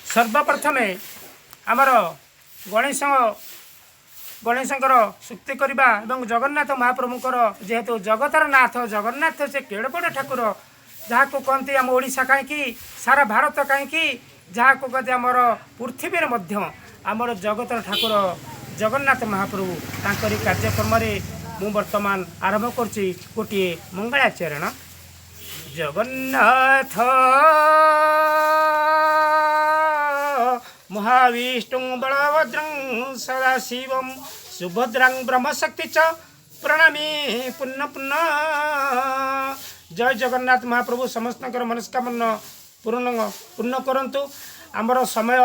ସର୍ବପ୍ରଥମେ ଆମର ଗଣେଶଙ୍କର ସ୍ତୁତି କରିବା ଏବଂ ଜଗନ୍ନାଥ ମହାପ୍ରଭୁଙ୍କର, ଯେହେତୁ ଜଗତର ନାଥ ଜଗନ୍ନାଥ, ସେ କେଡ଼େ ବଡ଼ ଠାକୁର, ଯାହାକୁ କହନ୍ତି ଆମ ଓଡ଼ିଶା କାହିଁକି, ସାରା ଭାରତ କାହିଁକି, ଯାହାକୁ କହନ୍ତି ଆମର ପୃଥିବୀରେ ମଧ୍ୟ ଆମର ଜଗତର ଠାକୁର ଜଗନ୍ନାଥ ମହାପ୍ରଭୁ, ତାଙ୍କରି କାର୍ଯ୍ୟକ୍ରମରେ ମୁଁ ବର୍ତ୍ତମାନ ଆରମ୍ଭ କରୁଛି ଗୋଟିଏ ମଙ୍ଗଳାଚରଣ। ଜଗନ୍ନାଥ ମହାବିଷ୍ଣୁ ବଳଭଦ୍ରଂ ସଦାଶିବಂ ସୁଭଦ୍ରାଂ ବ୍ରହ୍ମଶକ୍ତି ଚ ପ୍ରଣାମୀ ପୁନଃ ପୁନଃ। ଜୟ ଜଗନ୍ନାଥ ମହାପ୍ରଭୁ ସମସ୍ତଙ୍କର ମନସ୍କାମନା ପୂର୍ଣ୍ଣ କରନ୍ତୁ। ଆମର ସମୟ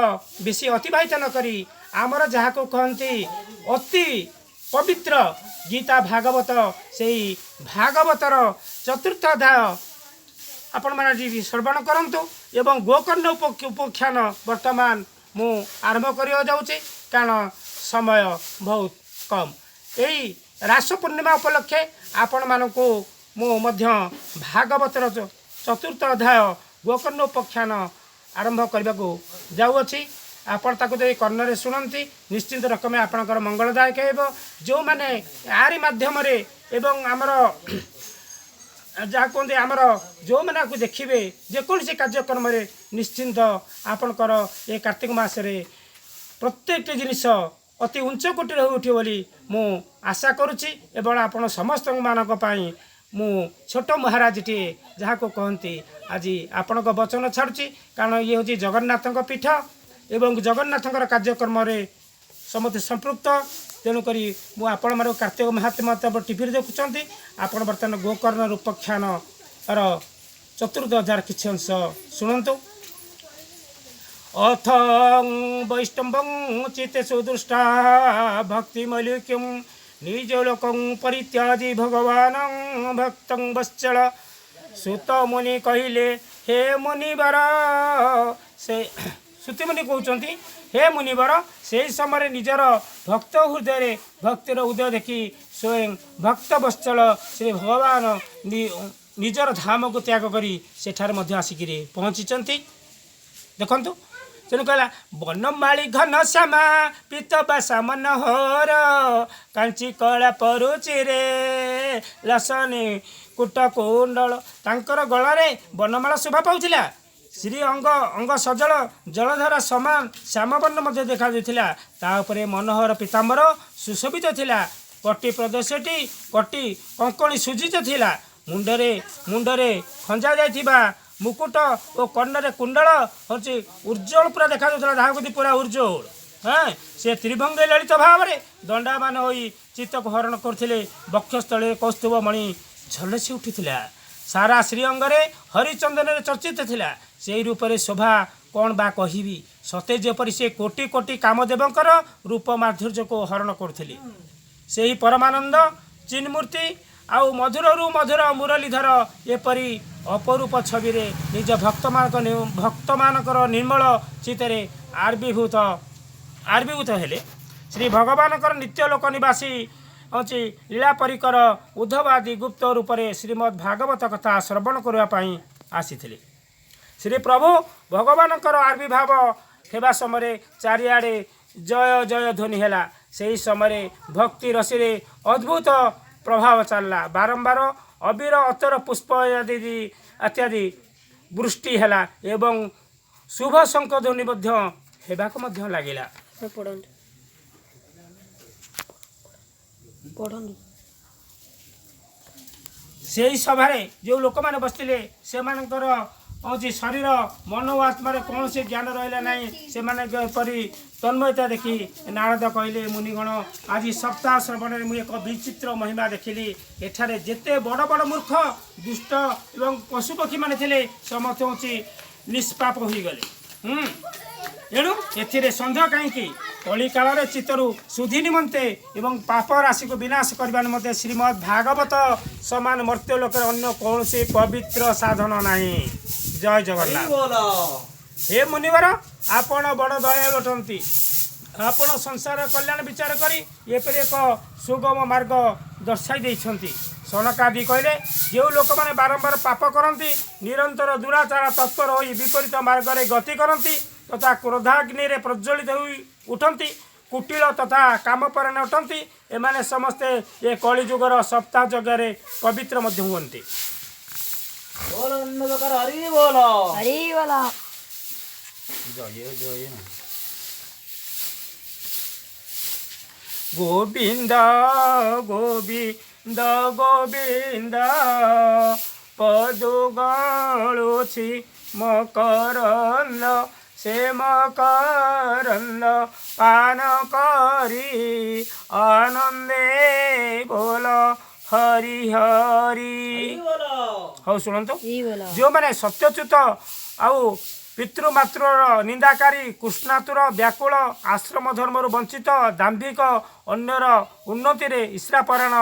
ବେଶୀ ଅତିବାହିତ ନ କରି ଆମର ଯାହାକୁ କହନ୍ତି ଅତି ପବିତ୍ର ଗୀତା ଭାଗବତ, ସେଇ ଭାଗବତର ଚତୁର୍ଥ ଅଧ୍ୟାୟ ଆପଣମାନେ ଆଜି ଶ୍ରବଣ କରନ୍ତୁ ଏବଂ ଗୋକର୍ଣ୍ଣ ଉପାଖ୍ୟାନ ବର୍ତ୍ତମାନ ମୁଁ ଆରମ୍ଭ କରିବାକୁ ଯାଉଛି, କାରଣ ସମୟ ବହୁତ କମ୍। ଏଇ ରାସ ପୂର୍ଣ୍ଣିମା ଉପଲକ୍ଷେ ଆପଣମାନଙ୍କୁ ମୁଁ ମଧ୍ୟ ଭାଗବତର ଚତୁର୍ଥ ଅଧ୍ୟାୟ ଗୋକର୍ଣ୍ଣ ଉପାଖ୍ୟାନ ଆରମ୍ଭ କରିବାକୁ ଯାଉଅଛି। ଆପଣ ତାକୁ ଯଦି କର୍ଣ୍ଣରେ ଶୁଣନ୍ତି, ନିଶ୍ଚିନ୍ତ ରକମେ ଆପଣଙ୍କର ମଙ୍ଗଳଦାୟକ ହେବ। ଯେଉଁମାନେ ୟାରି ମାଧ୍ୟମରେ ଏବଂ ଆମର ଯାହା କୁହନ୍ତି ଆମର ଯେଉଁମାନେ ଆକୁ ଦେଖିବେ ଯେକୌଣସି କାର୍ଯ୍ୟକ୍ରମରେ, ନିଶ୍ଚିନ୍ତ ଆପଣଙ୍କର ଏ କାର୍ତ୍ତିକ ମାସରେ ପ୍ରତ୍ୟେକଟି ଜିନିଷ ଅତି ଉଚ୍ଚ କୋଟିର ହୋଇ ଉଠିବ ବୋଲି ମୁଁ ଆଶା କରୁଛି। ଏବଂ ଆପଣ ସମସ୍ତଙ୍କ ମାନଙ୍କ ପାଇଁ ମୁଁ ଛୋଟ ମହାରାଜଟିଏ ଯାହାକୁ କହନ୍ତି, ଆଜି ଆପଣଙ୍କ ବଚନ ଛାଡ଼ୁଛି, କାରଣ ଇଏ ହେଉଛି ଜଗନ୍ନାଥଙ୍କ ପୀଠ ଏବଂ ଜଗନ୍ନାଥଙ୍କର କାର୍ଯ୍ୟକ୍ରମରେ ସମସ୍ତେ ସମ୍ପୃକ୍ତ। ତେଣୁକରି ମୁଁ ଆପଣମାନଙ୍କୁ କାର୍ତ୍ତିକ ମାହାତ୍ମ୍ୟ ଟିଭିରେ ଦେଖୁଛନ୍ତି। ଆପଣ ବର୍ତ୍ତମାନ ଗୋକର୍ଣ୍ଣ ଉପାଖ୍ୟାନର ଚତୁର୍ଥ ଅଧ୍ୟାୟର କିଛି ଅଂଶ ଶୁଣନ୍ତୁ। ଅଥ ବୈଷ୍ଣବଂ ଚିତ୍ତେ ସୁଦୃଷ୍ଟା ଭକ୍ତିମୈଲିକ୍ୟಂ ନିଜ ଲୋକଂ ପରିତ୍ୟାଜି ଭଗବାନ ଭକ୍ତଂ ବତ୍ସଳ। ସୁତ ମୁନି କହିଲେ, ହେ ମୁନିବର, ସେ ସୁତିମୁନି କହୁଛନ୍ତି, ହେ ମୁନିବର, ସେହି ସମୟରେ ନିଜର ଭକ୍ତ ହୃଦୟରେ ଭକ୍ତିର ଉଦୟ ଦେଖି ସ୍ୱୟଂ ଭକ୍ତ ବତ୍ସଳ ଶ୍ରୀ ଭଗବାନ ନିଜର ଧାମକୁ ତ୍ୟାଗ କରି ସେଠାରେ ମଧ୍ୟ ଆସିକିରି ପହଞ୍ଚିଛନ୍ତି। ଦେଖନ୍ତୁ, ତେଣୁ କହିଲା, ବନମାଳୀ ଘନ ଶ୍ୟାମା ପିତ ବାସା ମନୋହର, କାଞ୍ଚି କଳା ପରୁଚିରେ ଲସନି କୁଟ କୁଣ୍ଡଳ। ତାଙ୍କର ଗଳାରେ ବନମାଳ ଶୋଭା ପାଉଥିଲା। ଶ୍ରୀ ଅଙ୍ଗ ଅଙ୍ଗ ସଜଳ ଜଳଧାରା ସମାନ ଶ୍ୟାମବର୍ଣ୍ଣ ମଧ୍ୟ ଦେଖାଯାଉଥିଲା। ତା ଉପରେ ମନୋହର ପୀତାମ୍ବର ସୁଶୋଭିତ ଥିଲା। କଟି ପ୍ରଦେଶଟି କଟି କଙ୍କଣି ସୁଜିତ ଥିଲା। ମୁଣ୍ଡରେ ଖଞ୍ଜା ଯାଇଥିବା ମୁକୁଟ ଓ କର୍ଣ୍ଣରେ କୁଣ୍ଡଳ ହେଉଛି ଉଜ୍ଜଳ ପୁରା ଦେଖାଯାଉଥିଲା, ଯାହାକୁ ପୁରା ଉଜ୍ଜଳ। ହଁ, ସେ ତ୍ରିଭଙ୍ଗୀ ଲଳିତ ଭାବରେ ଦଣ୍ଡାମାନ ହୋଇ ଚିତ୍ତକୁ ହରଣ କରୁଥିଲେ। ବକ୍ଷସ୍ଥଳରେ କୌସ୍ତୁଭ ମଣି ଝଲସି ଉଠିଥିଲା। ସାରା ଶ୍ରୀଅଙ୍ଗରେ ହରିଚନ୍ଦନରେ ଚର୍ଚ୍ଚିତ ଥିଲା। ସେଇ ରୂପରେ ଶୋଭା କ'ଣ ବା କହିବି? ସତେ ଯେପରି ସେ କୋଟି କୋଟି କାମଦେବଙ୍କର ରୂପ ମାଧୁର୍ଯ୍ୟକୁ ହରଣ କରୁଥିଲେ। ସେହି ପରମାନନ୍ଦ ଚିନ୍ମୂର୍ତ୍ତି ଆଉ ମଧୁରରୁ ମଧୁର ମୁରଲୀଧର ଏପରି ଅପରୂପ ଛବିରେ ନିଜ ଭକ୍ତମାନଙ୍କର ନିର୍ମଳ ଚିତ୍ତରେ ଆବିର୍ଭୂତ ହେଲେ। ଶ୍ରୀ ଭଗବାନଙ୍କର ନିତ୍ୟ ଲୋକ ନିବାସୀ ହେଉଛି ଲୀଳା ପରିକର ଉଦ୍ଧବ ଆଦି ଗୁପ୍ତ ରୂପରେ ଶ୍ରୀମଦ୍ ଭାଗବତ କଥା ଶ୍ରବଣ କରିବା ପାଇଁ ଆସିଥିଲେ। ଶ୍ରୀ ପ୍ରଭୁ ଭଗବାନଙ୍କର ଆବିର୍ଭାବ ହେବା ସମୟରେ ଚାରିଆଡ଼େ ଜୟ ଜୟ ଧ୍ୱନି ହେଲା। ସେହି ସମୟରେ ଭକ୍ତି ରସିରେ ଅଦ୍ଭୁତ ପ୍ରଭାବ ଚାଲିଲା। ବାରମ୍ବାର ଅବିର, ଅତର, ପୁଷ୍ପ ଆଦି ଇତ୍ୟାଦି ବୃଷ୍ଟି ହେଲା ଏବଂ ଶୁଭ ଶଙ୍ଖ ଧ୍ୱନି ମଧ୍ୟ ହେବାକୁ ମଧ୍ୟ ଲାଗିଲା। ପଢ଼ନ୍ତୁ, ପଢ଼ନ୍ତୁ। ସେହି ସଭାରେ ଯେଉଁ ଲୋକମାନେ ବସିଥିଲେ, ସେମାନଙ୍କର ହେଉଛି ଶରୀର, ମନ ଓ ଆତ୍ମାରେ କୌଣସି ଜ୍ଞାନ ରହିଲା ନାହିଁ। ସେମାନଙ୍କ ଏପରି ତନ୍ମୟତା ଦେଖି ନାରଦ କହିଲେ, ମୁନିଗଣ, ଆଜି ସପ୍ତାହ ଶ୍ରବଣରେ ମୁଁ ଏକ ବିଚିତ୍ର ମହିମା ଦେଖିଲି। ଏଠାରେ ଯେତେ ବଡ଼ ବଡ଼ ମୂର୍ଖ, ଦୁଷ୍ଟ ଏବଂ ପଶୁପକ୍ଷୀମାନେ ଥିଲେ, ସମସ୍ତେ ହେଉଛି ନିଷ୍ପାପ ହୋଇଗଲେ। ଏଣୁ ଏଥିରେ ସନ୍ଦେହ କାହିଁକି? କଳିକାଳରେ ଚିତ୍ତରୁ ଶୁଦ୍ଧି ନିମନ୍ତେ ଏବଂ ପାପ ରାଶିକୁ ବିନାଶ କରିବା ନିମନ୍ତେ ଶ୍ରୀମଦ୍ ଭାଗବତ ସମାନ ମର୍ତ୍ତ୍ୟ ଲୋକରେ ଅନ୍ୟ କୌଣସି ପବିତ୍ର ସାଧନ ନାହିଁ। ଜୟ ଜଗନ୍ନାଥ। ହେ ମୁନିବର, ଆପଣ ବଡ଼ ଦୟାଳୁ ଅଟନ୍ତି। ଆପଣ ସଂସାର କଲ୍ୟାଣ ବିଚାର କରି ଏପରି ଏକ ସୁଗମ ମାର୍ଗ ଦର୍ଶାଇ ଦେଇଛନ୍ତି। ସନକାଦି କହିଲେ, ଯେଉଁ ଲୋକମାନେ ବାରମ୍ବାର ପାପ କରନ୍ତି, ନିରନ୍ତର ଦୁରାଚାର ତତ୍ପର ହୋଇ ବିପରୀତ ମାର୍ଗରେ ଗତି କରନ୍ତି, ତଥା କ୍ରୋଧାଗ୍ନିରେ ପ୍ରଜ୍ୱଳିତ ହୋଇ ଉଠନ୍ତି, କୁଟିଳ ତଥା କାମପରାୟଣ ଅଟନ୍ତି, ଏମାନେ ସମସ୍ତେ ଏ କଳିଯୁଗର ସପ୍ତାହ ଯଜ୍ଞରେ ପବିତ୍ର ମଧ୍ୟ ହୁଅନ୍ତି। ବୋଲ ଅନ୍ନବକାର ହରି ବୋଲ। ହରି ବୋଲ। ଜୟ ଜୟ ଗୋବିନ୍ଦ ଗୋବିନ୍ଦ ଗୋବିନ୍ଦ ପଦୁ ଗଳୁଛି ମକରନ୍ଦ, ସେ ମକରନ୍ଦ ପାନ କରି ଆନନ୍ଦେ ବୋଲ ହରି ହରି। ହରି ବୋଲ। ହଉ, ଶୁଣନ୍ତୁ। ହରି ବୋଲ। ଯେଉଁମାନେ ସତ୍ୟଚ୍ୟୁତ ଆଉ ପିତୃମାତୃର ନିନ୍ଦାକାରୀ, କୃଷ୍ଣାତୁର, ବ୍ୟାକୁଳ, ଆଶ୍ରମ ଧର୍ମରୁ ବଞ୍ଚିତ, ଦାମ୍ଭିକ, ଅନ୍ୟର ଉନ୍ନତିରେ ଈର୍ଷାପରାୟଣ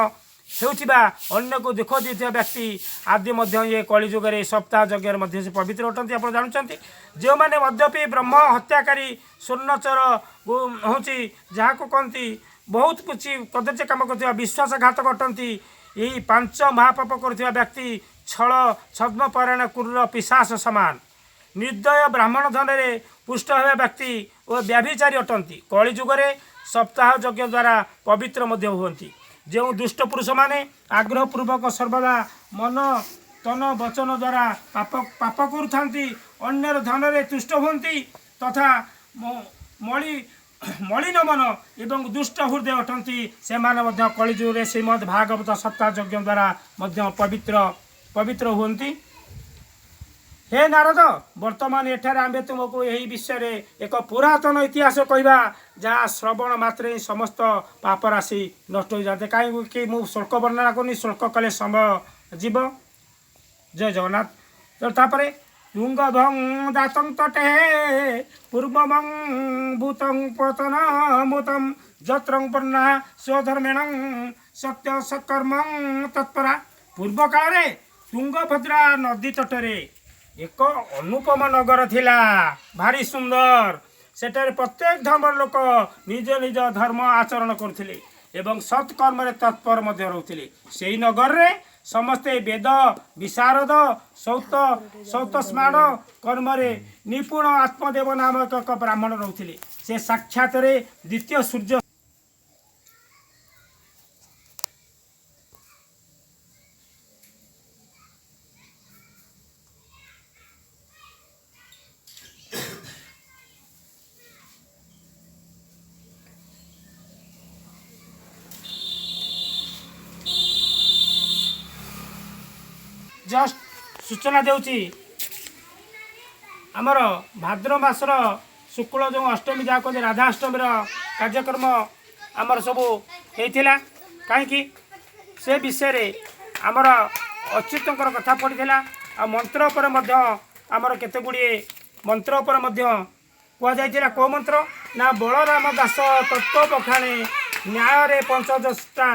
ହେଉଥିବା, ଅନ୍ୟକୁ ଦୁଃଖ ଦେଇଥିବା ବ୍ୟକ୍ତି ଆଦି ମଧ୍ୟ ଏ କଳିଯୁଗରେ ସପ୍ତାହ ଯଜ୍ଞରେ ମଧ୍ୟ ସେ ପବିତ୍ର ଅଟନ୍ତି। ଆପଣ ଜାଣୁଛନ୍ତି, ଯେଉଁମାନେ ମଦ୍ୟପୀ, ବ୍ରହ୍ମ ହତ୍ୟାକାରୀ, ସ୍ୱର୍ଣ୍ଣଚର ହେଉଛି, ଯାହାକୁ କହନ୍ତି ବହୁତ କିଛି କଦର୍ଯ୍ୟ କାମ କରୁଥିବା, ବିଶ୍ୱାସଘାତକ ଅଟନ୍ତି, ଏହି ପାଞ୍ଚ ମହାପାପ କରୁଥିବା ବ୍ୟକ୍ତି ଛଳ ଛଦ୍ମପରାୟଣ କ୍ରୂର ପିଶାସ ସମାନ, ନିର୍ଦ୍ଦୟ, ବ୍ରାହ୍ମଣ ଧନରେ ପୁଷ୍ଟ ହେବା ବ୍ୟକ୍ତି ଓ ବ୍ୟାଭିଚାରୀ ଅଟନ୍ତି, କଳିଯୁଗରେ ସପ୍ତାହ ଯଜ୍ଞ ଦ୍ୱାରା ପବିତ୍ର ମଧ୍ୟ ହୁଅନ୍ତି। ଯେଉଁ ଦୁଷ୍ଟ ପୁରୁଷମାନେ ଆଗ୍ରହପୂର୍ବକ ସର୍ବଦା ମନ ତନ ବଚନ ଦ୍ୱାରା ପାପ ପାପ କରୁଥାନ୍ତି, ଅନ୍ୟର ଧନରେ ତୁଷ୍ଟ ହୁଅନ୍ତି ତଥା ମଳିନ ମନ ଏବଂ ଦୁଷ୍ଟ ହୃଦୟ ଅଟନ୍ତି, ସେମାନେ ମଧ୍ୟ କଳିଯୁଗରେ ଶ୍ରୀମଦ୍ ଭାଗବତ ସପ୍ତାହ ଯଜ୍ଞ ଦ୍ୱାରା ମଧ୍ୟ ପବିତ୍ର ପବିତ୍ର ହୁଅନ୍ତି। ହେ ନାରଦ, ବର୍ତ୍ତମାନ ଏଠାରେ ଆମ୍ଭେ ତୁମକୁ ଏହି ବିଷୟରେ ଏକ ପୁରାତନ ଇତିହାସ କହିବା, ଯାହା ଶ୍ରବଣ ମାତ୍ରେ ହିଁ ସମସ୍ତ ପାପ ରାଶି ନଷ୍ଟ ହୋଇଯାଆନ୍ତେ। କାହିଁକି ମୁଁ ଶ୍ଳୋକ ବର୍ଣ୍ଣନା କରୁନି, ଶ୍ଳୋକ କଲେ ସମୟ ଯିବ। ଜୟ ଜଗନ୍ନାଥ। ତ ତାପରେ ତୁଙ୍ଗଭଂ ଦାତଂ ତଟେ ପୂର୍ବମଂ ଭୂତଂ ପତନ ମୁତಂ ଯତ୍ରଂ ବର୍ଣ୍ଣା ସ୍ୱଧର୍ମେଣ ସତ୍ୟ ସତ୍କର୍ମଂ ତତ୍ପରା। ପୂର୍ବ କାଳରେ ତୁଙ୍ଗଭଦ୍ରା ନଦୀ ତଟରେ ଏକ ଅନୁପମ ନଗର ଥିଲା, ଭାରି ସୁନ୍ଦର। ସେଠାରେ ପ୍ରତ୍ୟେକ ଧର୍ମର ଲୋକ ନିଜ ନିଜ ଧର୍ମ ଆଚରଣ କରୁଥିଲେ ଏବଂ ସତ୍କର୍ମରେ ତତ୍ପର ମଧ୍ୟ ରହୁଥିଲେ। ସେହି ନଗରରେ ସମସ୍ତେ ବେଦ ବିଶାରଦ, ସୌତ ସୌତସ୍ମାଣ କର୍ମରେ ନିପୁଣ ଆତ୍ମଦେବ ନାମକ ଏକ ବ୍ରାହ୍ମଣ ରହୁଥିଲେ। ସେ ସାକ୍ଷାତରେ ଦ୍ୱିତୀୟ ସୂର୍ଯ୍ୟ। ଜଷ୍ଟ ସୂଚନା ଦେଉଛି, ଆମର ଭାଦ୍ର ମାସର ଶୁକ୍ଳ ଯେଉଁ ଅଷ୍ଟମୀ, ଯାହା କୁହନ୍ତି ରାଧାଷ୍ଟମୀର କାର୍ଯ୍ୟକ୍ରମ ଆମର ସବୁ ହେଇଥିଲା। କାହିଁକି ସେ ବିଷୟରେ ଆମର ଅଚ୍ୟୁତଙ୍କର କଥା ପଡ଼ିଥିଲା ଆଉ ମନ୍ତ୍ର ଉପରେ ମଧ୍ୟ ଆମର କେତେ ଗୁଡ଼ିଏ ମନ୍ତ୍ର ଉପରେ ମଧ୍ୟ କୁହାଯାଇଥିଲା। କେଉଁ ମନ୍ତ୍ର ନା ବଳରାମ ଦାସ ତତ୍ତ୍ୱ ବଖାଣେ ନ୍ୟାୟରେ ପଞ୍ଚଦଶଟା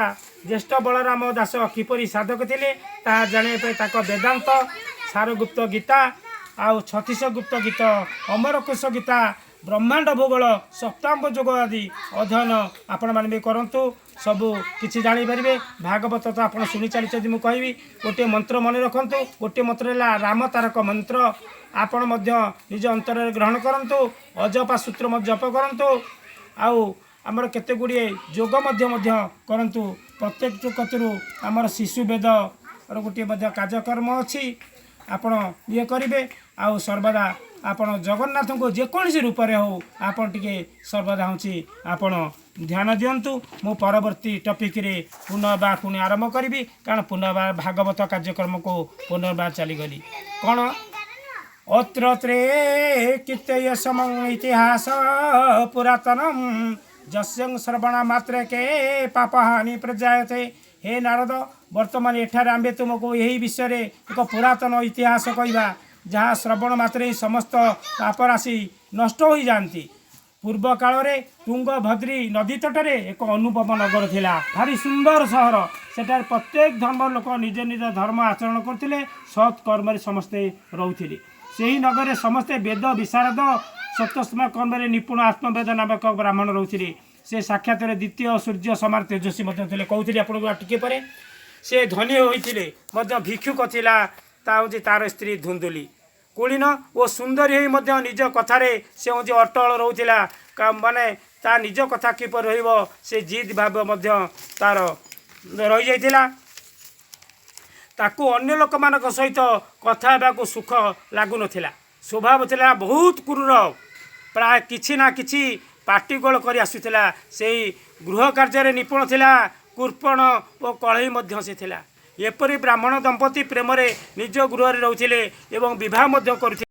ଜ୍ୟେଷ୍ଠ ବଳରାମ ଦାସ କିପରି ସାଧକ ଥିଲେ ତାହା ଜାଣିବା ପାଇଁ ତାଙ୍କ ବେଦାନ୍ତ ସାରଗୁପ୍ତ ଗୀତା ଆଉ ଛତିଶ ଗୁପ୍ତ ଗୀତ, ଅମରକୋଷ ଗୀତା, ବ୍ରହ୍ମାଣ୍ଡ ଭୂଗୋଳ, ସପ୍ତାଙ୍ଗ ଯୋଗ ଆଦି ଅଧ୍ୟୟନ ଆପଣମାନେ ବି କରନ୍ତୁ, ସବୁ କିଛି ଜାଣିପାରିବେ। ଭାଗବତ ତ ଆପଣ ଶୁଣି ଚାଲିଛନ୍ତି। ମୁଁ କହିବି, ଗୋଟିଏ ମନ୍ତ୍ର ମନେ ରଖନ୍ତୁ। ଗୋଟିଏ ମନ୍ତ୍ର ହେଲା ରାମ ତାରକ ମନ୍ତ୍ର। ଆପଣ ମଧ୍ୟ ନିଜ ଅନ୍ତରରେ ଗ୍ରହଣ କରନ୍ତୁ। ଅଜପା ସୂତ୍ର ମଧ୍ୟ ଜପ କରନ୍ତୁ ଆଉ ଆମର କେତେ ଗୁଡ଼ିଏ ଯୋଗ ମଧ୍ୟ ମଧ୍ୟ କରନ୍ତୁ। ପ୍ରତ୍ୟେକ କତିରୁ ଆମର ଶିଶୁ ବେଦର ଗୋଟିଏ ମଧ୍ୟ କାର୍ଯ୍ୟକ୍ରମ ଅଛି, ଆପଣ ଇଏ କରିବେ। ଆଉ ସର୍ବଦା ଆପଣ ଜଗନ୍ନାଥଙ୍କୁ ଯେକୌଣସି ରୂପରେ ହେଉ ଆପଣ ଟିକେ ସର୍ବଦା ହେଉଛି ଆପଣ ଧ୍ୟାନ ଦିଅନ୍ତୁ। ମୁଁ ପରବର୍ତ୍ତୀ ଟପିକରେ ପୁନର୍ବାର ପୁଣି ଆରମ୍ଭ କରିବି, କାରଣ ପୁନର୍ବାର ଭାଗବତ କାର୍ଯ୍ୟକ୍ରମକୁ ପୁନର୍ବାର ଚାଲିଗଲି। କ'ଣ ଅତ୍ର ତ୍ରେ କୀର୍ତ୍ତୟ ସମଂ ଇତିହାସ ପୁରାତନಂ ଯସ୍ୟଂ ଶ୍ରବଣ ମାତ୍ରକେ ପାପହାନି ପ୍ରଜାୟତେ। ହେ ନାରଦ, ବର୍ତ୍ତମାନ ଏଠାରେ ଆମ୍ଭେ ତୁମକୁ ଏହି ବିଷୟରେ ଏକ ପୁରାତନ ଇତିହାସ କହିବା, ଯାହା ଶ୍ରବଣ ମାତ୍ରେ ହିଁ ସମସ୍ତ ପାପ ରାଶି ନଷ୍ଟ ହୋଇଯାଆନ୍ତି। ପୂର୍ବ କାଳରେ ତୁଙ୍ଗଭଦ୍ରୀ ନଦୀ ତଟରେ ଏକ ଅନୁପମ ନଗର ଥିଲା, ଭାରି ସୁନ୍ଦର ସହର। ସେଠାରେ ପ୍ରତ୍ୟେକ ଧର୍ମର ଲୋକ ନିଜ ନିଜ ଧର୍ମ ଆଚରଣ କରୁଥିଲେ, ସତ୍ କର୍ମରେ ସମସ୍ତେ ରହୁଥିଲେ। ସେହି ନଗରରେ ସମସ୍ତେ ବେଦ ବିଶାରଦ ସତସ୍ମ କର୍ମରେ ନିପୁଣ ଆତ୍ମବେଦ ନାମକ ବ୍ରାହ୍ମଣ ରହୁଥିଲେ। ସେ ସାକ୍ଷାତରେ ଦ୍ୱିତୀୟ ସୂର୍ଯ୍ୟ ସମାନ ତେଜସ୍ୱୀ ମଧ୍ୟ ଥିଲେ। କହୁଥିଲି ଆପଣଙ୍କୁ ଆଉ ଟିକେ ପରେ। ସେ ଧନୀ ହୋଇଥିଲେ ମଧ୍ୟ ଭିକ୍ଷୁକ ଥିଲା। ତା ହେଉଛି ତାର ସ୍ତ୍ରୀ ଧୁନ୍ଦୁଲି। କୁଳୀନ ଓ ସୁନ୍ଦରୀ ହୋଇ ମଧ୍ୟ ନିଜ କଥାରେ ସେ ହେଉଛି ଅଟଳ ରହୁଥିଲା। ମାନେ ତା ନିଜ କଥା କିପରି ରହିବ, ସେ ଜିଦ୍ ଭାବ ମଧ୍ୟ ତାର ରହିଯାଇଥିଲା। ତାକୁ ଅନ୍ୟ ଲୋକମାନଙ୍କ ସହିତ କଥା ହେବାକୁ ସୁଖ ଲାଗୁନଥିଲା। ସ୍ୱଭାବ ଥିଲା ବହୁତ କ୍ରୁର। ପ୍ରାୟ କିଛି ନା କିଛି ପାଟିଗୋଳ କରି ଆସୁଥିଲା। ସେଇ ଗୃହ କାର୍ଯ୍ୟରେ ନିପୁଣ ଥିଲା। କୃପଣ ଓ କଳହୀ ମଧ୍ୟ ସେ ଥିଲା। ଏପରି ବ୍ରାହ୍ମଣ ଦମ୍ପତି ପ୍ରେମରେ ନିଜ ଗୃହରେ ରହୁଥିଲେ ଏବଂ ବିବାହ ମଧ୍ୟ କରୁଥିଲେ।